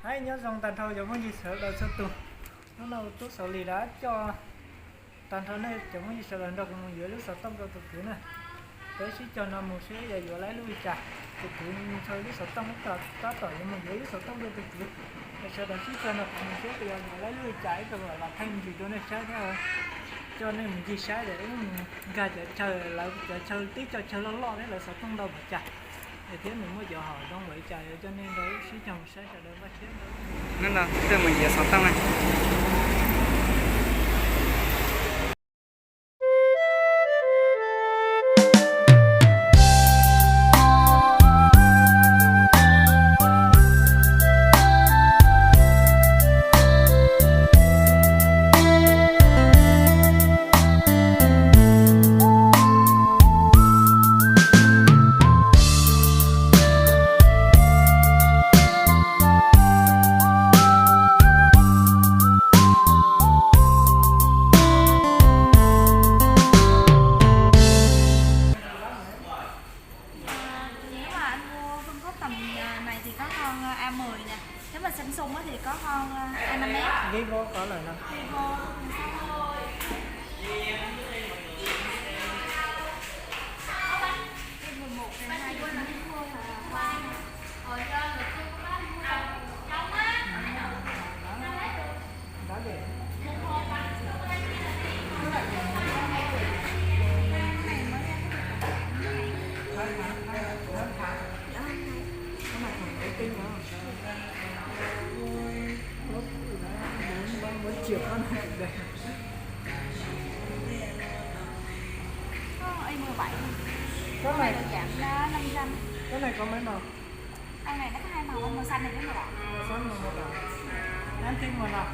Hais nyob zoo tag nrho cov phooj ywg sawv daws txhua tus. Hnub no tub Xauv Lis rov coj tag nrho nej cov phooj ywg sawv daws nrog kuv mus yuav lub xov tooj rau tus kwv na. Peb sib cog no mus seb yog yuav laib lub li cas. Tus kwv ntshaw lub xov tooj tab tom yuav mus yuav lub xov tooj rau tus kwv. Es sawv daws sib cog no kuv mus seb yog yuav laib lub li cas ib tug los los thaij me ntsis rau nej saib thiab. Coj nej mus ncig saib tias wb mus nkag cov chaw, lawv cov chaw tib co chaw loj loj thiab lawv xov tooj ntau npaum cas, es thiab nws muaj cov hom zoo npaum li cas, yuav coj nej nrog wb sib cog mus saib sawv daws npaj siab. Hnub no tuaj mus yuav xov tooj na. Nếu mà anh mua phân khúc tầm, à, này thì có con, à, A mười nè. Nếu mà Samsung á thì có con, à, A năm S. Vivo có rồi nè. Vivo, rồi sau rồi. Cái mười một này hai triệu chín mươi hoặc là qua. Bốn, bốn triệu con này cũng đẹp. Có Y mười bảy. Cái này được giảm, à, năm trăm. Cái này có mấy màu? Con này nó có hai màu, màu xanh này với màu đỏ. Màu xanh và màu đỏ. Nhắn tin màu nào?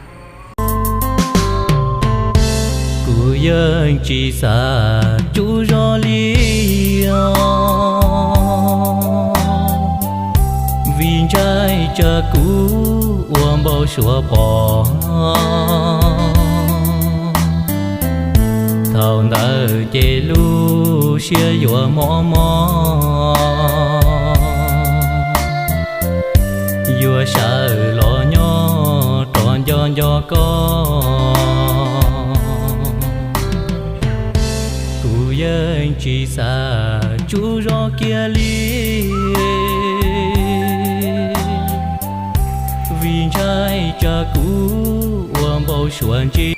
Kuv yeej tsis xav tsuj zog li os, vim ntshai tsam kuv ua npau suav pom. Thaum ntawd ces lub siab yuav mob mob, yuav sawv los nyob rov nco nco koj. Kuv yeej tsis xav tsuj zog kiag li, vim ntshai tsam kuv ua npau suav ntsis.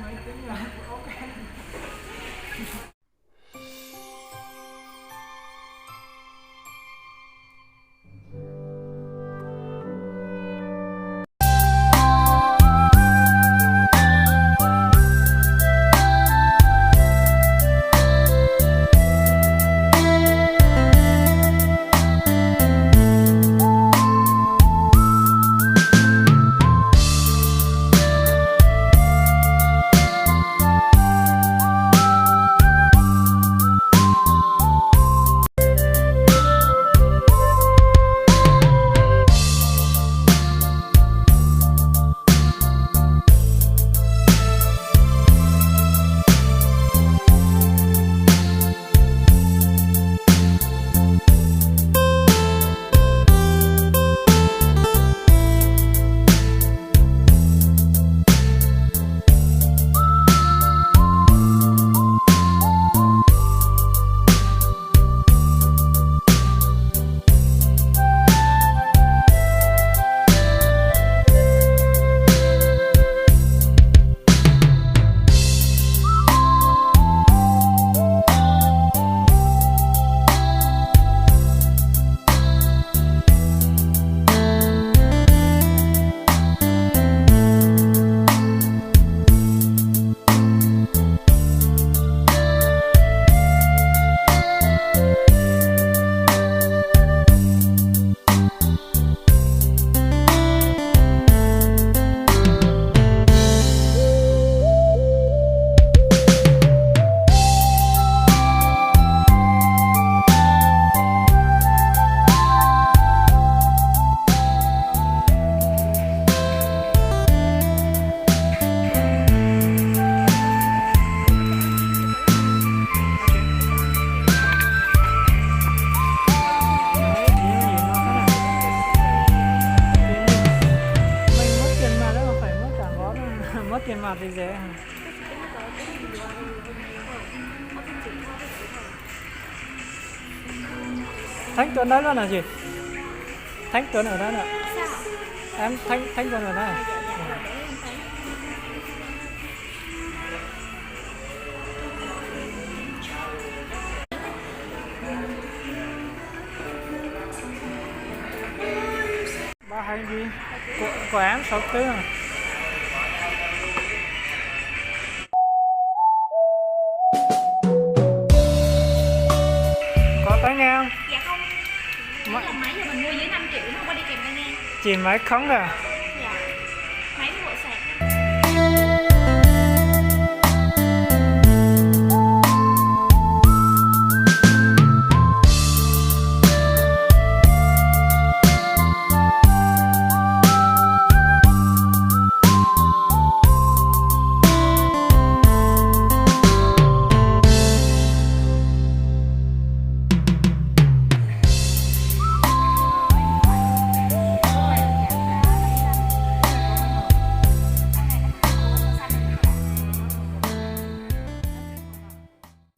Máy tính là ok. Tiền mặt thì rẻ hả? Thanh toán đấy luôn hả chị? Thanh toán ở đây nè. Sao? Em thanh thanh toán ở đây. Dạ, dạ, dạ, để em thanh. Ba hai đi. Của, của em sáu tư. Có test nhanh không? Dạ không. Máy, máy giờ mình mua dưới năm triệu nó không có đi kèm tai nghe. Chỉ máy không à?